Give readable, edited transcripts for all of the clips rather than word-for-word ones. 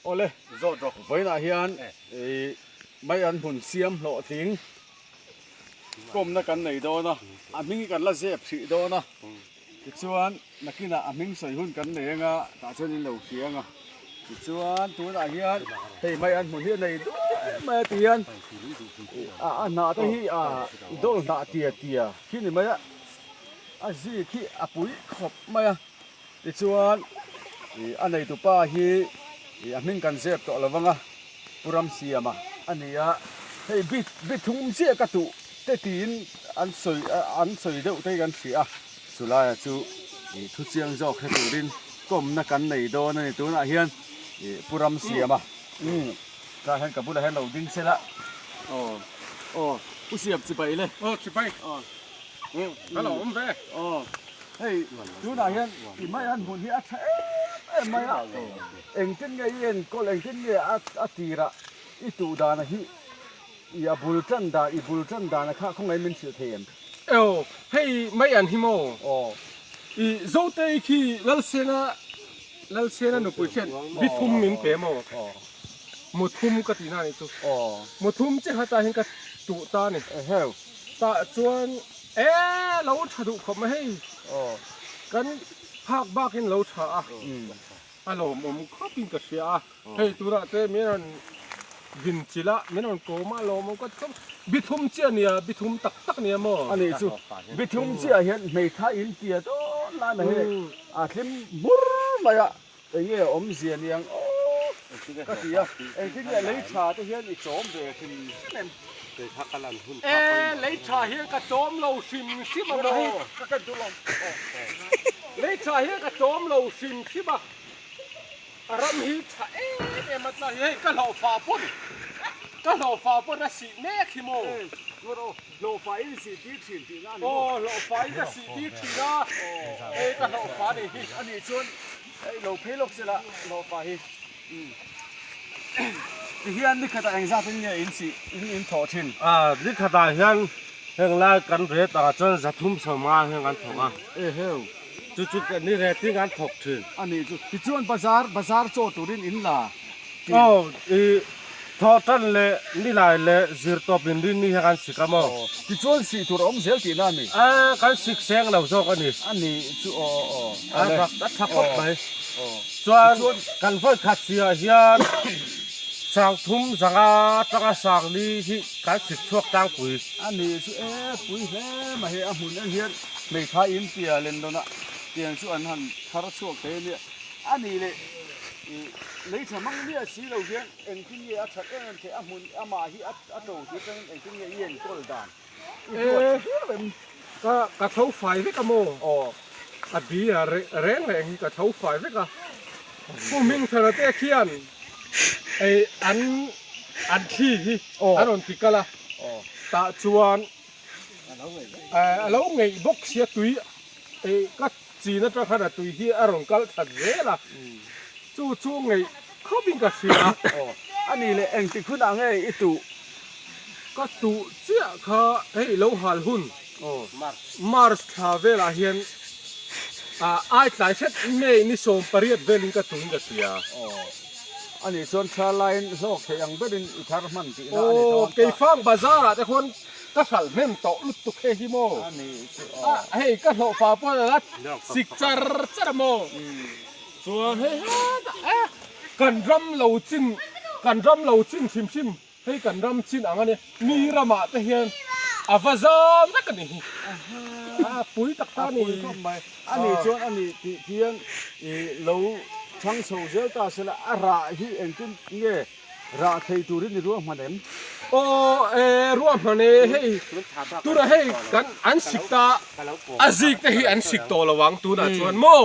Awle, zawt rawh. Vawiinah hian ih mai an hmun siam hlawhtling kawmna kan nei dawn a, a hming hi kan la zep hrih dawn a, tichuan nakinah a hming sawi hun kan nei anga tah chuan in lo hria anga, tichuan tunah hian hei mai an hmun hi a nei duai mai a ti hian a hnah te hi a dawl hnah tia tia khi ni mai a, a zik hi a pui khawp mai a. Tichuan, ih a neitupa hi ih a hming kan zep tawh lo vang a, Pu Ramsiama a ni a, hei bit bit thum chiah ka tuh te tiin an sawi an sawi deuh te hi kan hria a, chulaia chu ih thu chiang zawk hre turin kawmna kan nei dawn a ni tunah hian ih Pu Ramsiama umm tah hian ka bulah hian lo ding sela aw aw Pu Siam chibai le aw chibai aw. Ka lo awm ve. Aw, hei tunah hian i mai an hmun hi a tha em em mai a, engtin nge i enkawl, engtin nge a tirah i tuh dana hi i a bul tan dan, i bul tan dana kha khawngaih min hrilh thei em? Aw, hei mai an hi maw? Aw. I Zotei khi Lalsena, Lalsena nupui khian bithum min pe maw? Aw. Muthum ka tihna a nih chu. Aw. Muthum chi khatah hian ka tuh ta a ni. Eheu. Tah chuan e lo tha duh khawp mai hei. Aw. Kan phak bakin lo tha a. A lawmawm khawpin ka hria a. Hei tunah te min rawn din chilh a, min rawn kawm a, lawmawm ka ti khawp. Bithum chiah nia, bithum tak tak nia maw? A nih chu, bithum chiah hian hmeithai in tia dawn lai mai hei a thlim hmur mai a. Enge awmzia niang aw ka ti a, engtin nge lei tha te hian i chawm ve hrim hrim em? E, lei tha hian ka chawm lo hrim hrim a maw? Lei tha hian ka chawm lo hrim hrim a, a ram hi tha em em a tla hi hei ka hlawhfa pawn, ka hlawhfa pawn a sih mek hi maw? Hlawhfa in sih tir thin tihna a ni maw? Aw, hlawhfa in ka sih tir thin a, hei ka hlawhfa a nih hi. A nih chuan hei lo phei lawk sela hlawhfa hi. Ti hian ni khatah engzat in nge in sih in in thawh thin? A, ni khatah hian heng lai kan ret angah chuan 350 hian kan thawk a. E heu. Chu chu ni retin kan thawk thin. A nih chu. Tichuan bazar bazar chaw turin in la tih. Aw, i Thawh tan leh nilai leh zir tawp in rin ni hian kan sik a maw? Aw, tichuan sih tur a awm zel tihna a ni. A, kan sik seng lo zawk a ni. A ni chu aw aw. A rak a tha khawp mai. Aw. Chuan kan vawi khat sihah hian 3000 atanga 4000 hi kan sik chhuak tlangpui. A ni chu e, pui hle mai hei a hmun en hian hmeithai in tia len dawnah tiang chu an han thar chhuak thei a nia. A ni leh ih lei tha hmang miah si lo hian engtin nge a that em em theih a hmun amah hi a to tir atangin engtin nge i enkawl dan i hruat viau em? Ka ka tho fai vek a maw? Aw. A bi a reng reng hi ka tho fai vek a. Pu Hmingthana te khian ei an an thli hi an rawn ti kal a. Tah chuan a lo ngeih bawk sia tui ei ka Chin atang khan a tui hi a rawn kal that zel a, chu chu ngeih khawpin ka hria a. Aw, a nih leh engtik hunah nge i tuh? Ka tuh chiah kha hei lo hal hun March thla velah hian ai tlai hret May ni 18 velin ka tuhin ka hria. Aw, a nih chuan tha laiin hlawk thei ang berin i thar hman tihna a ni Aw, dawn ta. Keifang bazar ah te khuan Ka hralh hnem tawh lutuk hei hi maw? A hei ka hlawhfa pawh a la sik char char a maw? Chuan hei hetah e kan ram lo chin kan ram lo chin hrim hrim hei kan ram chin ang a nia mi ramah te hian a va zam vek a ni hi a pui tak tak a ni. A pui khawp mai. A nih chuan a nih tih hian i lo chhang chho zel ta sela a rah hi engtin nge Rah thei turin i ruahman em? Aw e ruahman e hei tunah hei kan an sik ta a zik te hi an sik tawh lo ang tunah chuan maw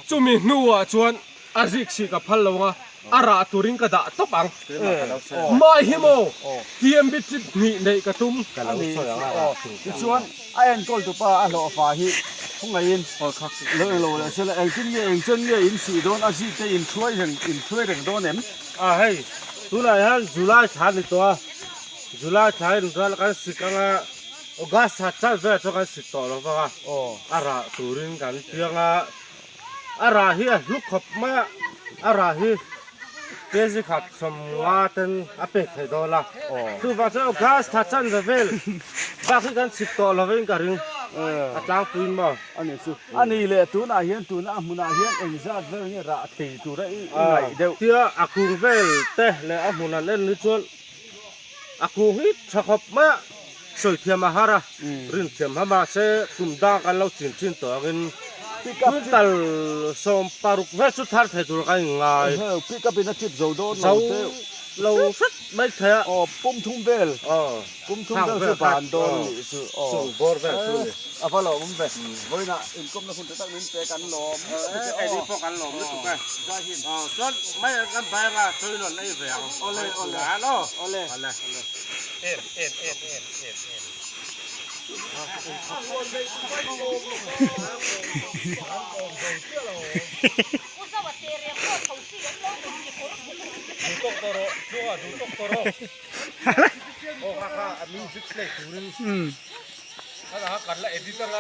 chumi hnuah chuan a zik sik a phal lo ang a a rah turin ka dah tawp ang mai hi maw TMB trip hnih neih ka tum. Tichuan a enkawl tupa a hlawhfa hi khawngaihin lo englo leh sela engtin nge engchen nge in sih dawn a zik te in hruai reng in hruai reng dawn em? A hei tunah hian July thla a ni tawh a, July thla in ral kan sik ang a, August thla chan velah chuan kan sik tawh lo vang a, a rah turin kan piang a, a rah hi a hlu khawp mai a, a rah hi. Kg khat 50 ten a pek theih dawn a. Chuvang chuan August thla chanve vel bak hi kan chhip tawh lovin ka ring a tlangpuiin maw. A ni chu. A ni leh tunah hian tuna a hmunah hian engzat vel nge rah thei tura i ngaih deuh. Tia a kung vel te leh a hmun an en hi chuan a kung hi tha khawp mai a, sawi thiam a har a, rin thiam ha mahse kum dang kan lo chin thin tawh angin quintal 60 vel chu thar thei tur ka inngai. Pick up in a chip zo dawn lo deuh. Zo lo hret mai thei a. Aw pum thum vel. Pum thum vel chu ban dawn a nih chu. Aw. Chung bawr vel chu a ni. A va lawmawm ve. Vawiinah inkawmna hun tha tak min pe kan lawm. Keini pawh kan lawm lutuk e. Aw chuan mai an kan bai anga chawi nawn ei ve ang. Awle awle. Awle. Awle.